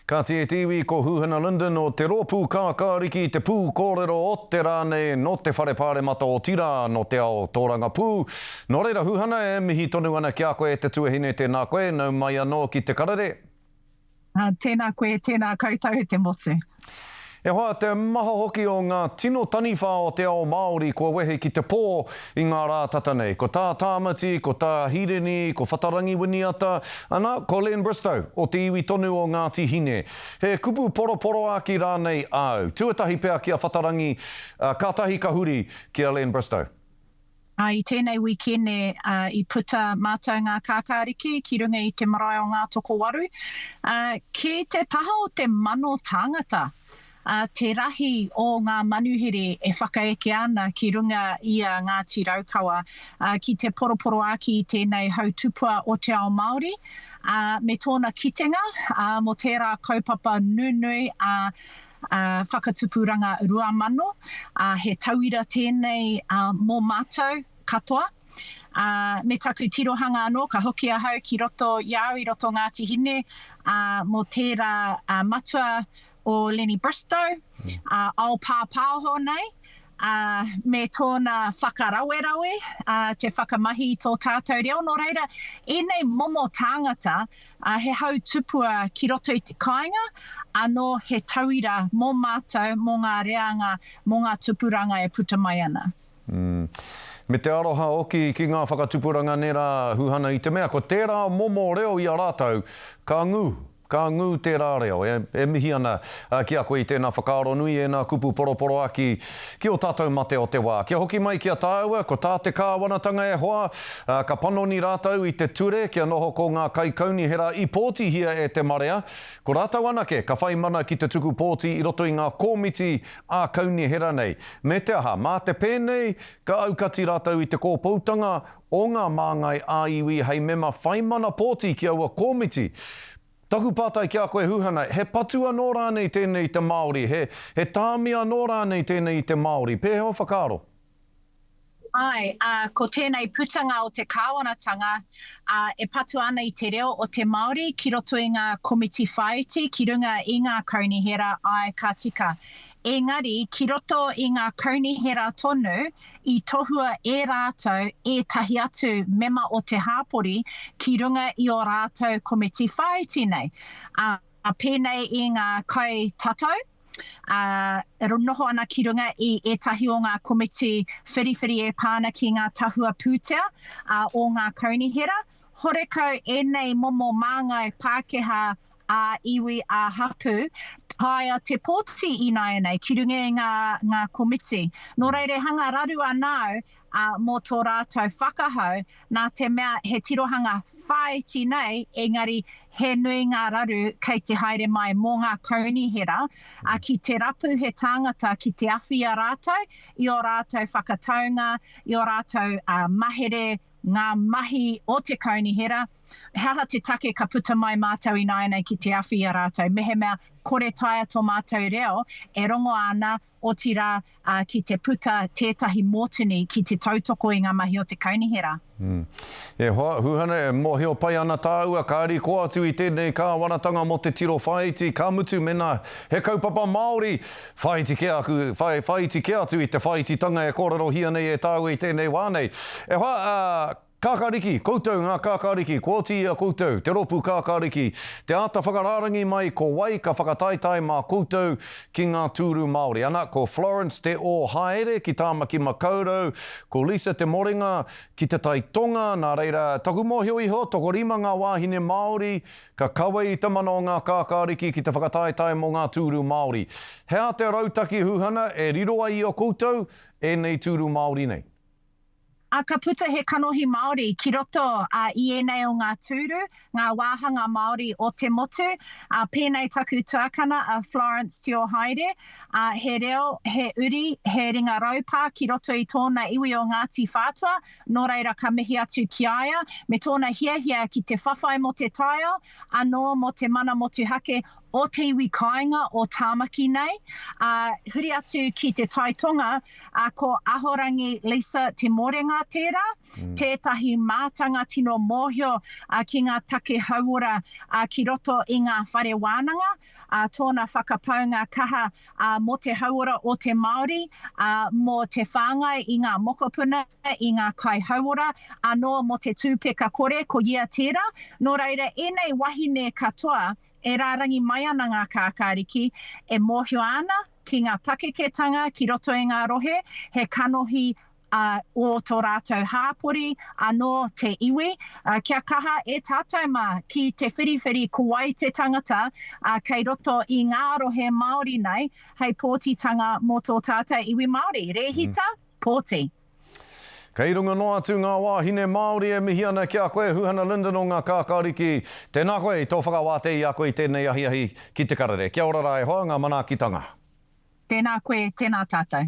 Kāti e te iwi, ko Huhana Lyndon o Te Rōpū Kākāriki te pū kōrero o te rā nei nō te Whare Pāremata otirā nō te ao tōrangapū. Nō reira Huhana, e mihi tonu ana ki a koe e te tuahine, tēnā koe, nau mai anō ki Te Karere. Tēnā koe, tēnā koutou e te motu. E hoa, te maha hoki o ngā tino taniwha o te ao Māori kua wehe ki te pō i ngā rā tata nei. Ko tā Tāmati, ko tā Hirini, ko Whatarangi Winiata, ana, ko Len Bristow, o te iwi tonu o Ngāti Hine. He kupu poroporoāki rānei āu? Tuatahi pea ki a Whatarangi, kātahi ka huri ki a Len Bristow. Ā, i tēnei wīkene, ā, i puta mātou ngā kākāriki ki runga i te marae o Ngātokowaru, ā, ki te taha o te mano tāngata, ā, te rahi o ngā manuhiri e whakaeke ana ki runga i a Ngāti Raukawa, ā, ki te poroporoāki i tēnei hau tupua o te ao Māori, ā, me tōna kitenga, ā, mō tērā kaupapa nunui, ā, Whakatupuranga 2000, ā, he tauira tēnei mō mātou katoa. Ā, me taku tirohanga anō, ka hoki ahau ki roto i a au i roto Ngāti Hine, ā, mō tērā matua o Lenny Bristow, ā, ao pāpāho nei, ā, me tōna whakarawerawe, ā, te whakamahi i tō tātou reo. Nō reira, ēnei momo tāngata, ā, he hau tupua ki roto i te kāinga, anō he tauira mō mātou, mō ngā reanga, mō ngā tupuranga e puta mai ana. Mm. Me te aroha hoki ki ngā whakatupuranga nē rā, Huhana, i te mea ko tērā momo reo i a rātou, ka ngū. Ka ngū tērā reo. E, e mihi ana ki a koe i tēnā whakaaro nui, ēnā kupu poroporoaki ki ō tātou mate o te wā. Kia hoki mai ki a tāua, ko tā te kāwanatanga e hoa, ka panoni rātou i te ture kia noho ko ngā kaikaunihera i pōtihia e te marea, ko rātou anake ka whai mana ki te tuku pōti i roto i ngā kōmiti ā-kaunihera nei. Me te aha, mā te pēnei, ka aukati rātou i te kōpoutanga o ngā māngai ā-iwi hei mema whai mana pōti ki aua kōmiti. Taku pātai ki a koe Huhana, he patu anō rānei tēnei i te Māori, he, he tāmi anō rānei tēnei i te Māori? Pēhea ō whakaaro? Āe, ā, ko tēnei putanga o te kāwanatanga, ā, e patu ana i te reo o te Māori ki roto i ngā komiti whāiti, ki runga i ngā kaunihera, āe, ka tika. Engari, ki roto i ngā kaunihera tonu, i tohua e rātou ētahi atu mema o te hāpori ki runga i ō rātou komiti whāiti nei, ā, pēnei i ngā kaitatau, ā, e noho ana ki runga i ētahi o ngā komiti whiriwhiri e pā ana ki ngā tahua pūtea, ā, o ngā kaunihera. Horekau ēnei momo māngai Pākehā ā-iwi, ā-hapū, taea te pōti ināianei ki runga i ngā, ngā komiti. Nō reira e hanga raru ana au, ā, mō tō rātou whakahau, nā te mea he tirohanga whāiti nei, engari he nui ngā raru kei te haere mai mō ngā kaunihera, ā, ki te rapu he tāngata ki te awhi i a rātou, i ō rātou whakataunga, i ō rātou, ā, mahere, ngā mahi o te kaunihera, he aha te take ka puta mai mātou ināianei ki te awhi i a rātou, mehemea kore taea tō mātou reo e rongoa ana, otirā, ki te puta tētahi mōtini ki te tautoko i ngā mahi o te kaunihera. E hoa, Huhana, e mōhio pai ana tāua, ka rikoa atu i tēnei kāwanatanga mō te tiro whāiti, ka mutu mēnā he kaupapa Māori, Whāiti kē aku, whai, whāiti kē atu i te whāititanga e kōrerohia nei e tāua i tēnei wā nei. E hoa, ā, Kākāriki, koutou ngā Kākāriki, kua oti i a koutou, te rōpū Kākāriki, te āta whakarārangi mai ko wai ka whakataetae mā koutou ki ngā tūru Māori. Ana, ko Florence Te Ōhaere ki Tāmaki Makaurau, ko Lisa Te Morenga ki Te Tai Tonga, nā reira, taku mōhio iho, tokorima ngā wāhine Māori Ka kawe i te mana o ngā kākāriki ki te whakataetae mō ngā tūru Māori. He aha te rautaki huhana e riro ai i a koutou ēnei tūru Māori nei? Ā, ka puta he kanohi Māori ki roto i ēnei o ngā tūru, ngā wāhanga Māori o te motu. Ā, pēnei taku tuakana a Florence Tiohaere, ā, he reo, he uri, he ringa raupā ki roto i tōna iwi o Ngāti Whātua, Nō reira ka mihi atu ki a ia, me tōna hiahia ki te whawhai mō te taiao, anō mō te mana motuhake o te iwi kāinga o Tāmaki nei. Ā, huri atu ki te Tai Tonga, ā, ko Ahorangi Lisa Te Mōrenga. tērā, tētahi mātanga tino mōhio ki ngā take hauora ki roto i ngā whare wānanga, tōna whakapaunga kaha mō te hauora o te Māori, mō te whāngai i ngā mokopuna, i ngā kaihauora, anō mō te tūpeka kore, ko ia tērā. Nō reira, ēnei wahine katoa e rārangi mai ana ngā kākāriki, e mōhio ana ki ngā pakeketanga ki roto i ngā rohe, he kanohi ō tō rātou hāpori, anō te iwi. Kia kaha e tātou mā ki te whiriwhiri ko wai te tangata kei roto i ngā rohe Māori nei hei pōtitanga mō tō tātou iwi Māori. Rēhita, pōti. Kei runga noa atu ngā wāhine Māori e mihi ana ki a koe Huhana Lyndon o Ngā Kākāriki. Tēnā koe i tō whakawātea i a koe i tēnei ahiahi ki Te Karere. Kia ora rā e hoa, ngā manaakitanga. Tēnā koe, tēnā tātou.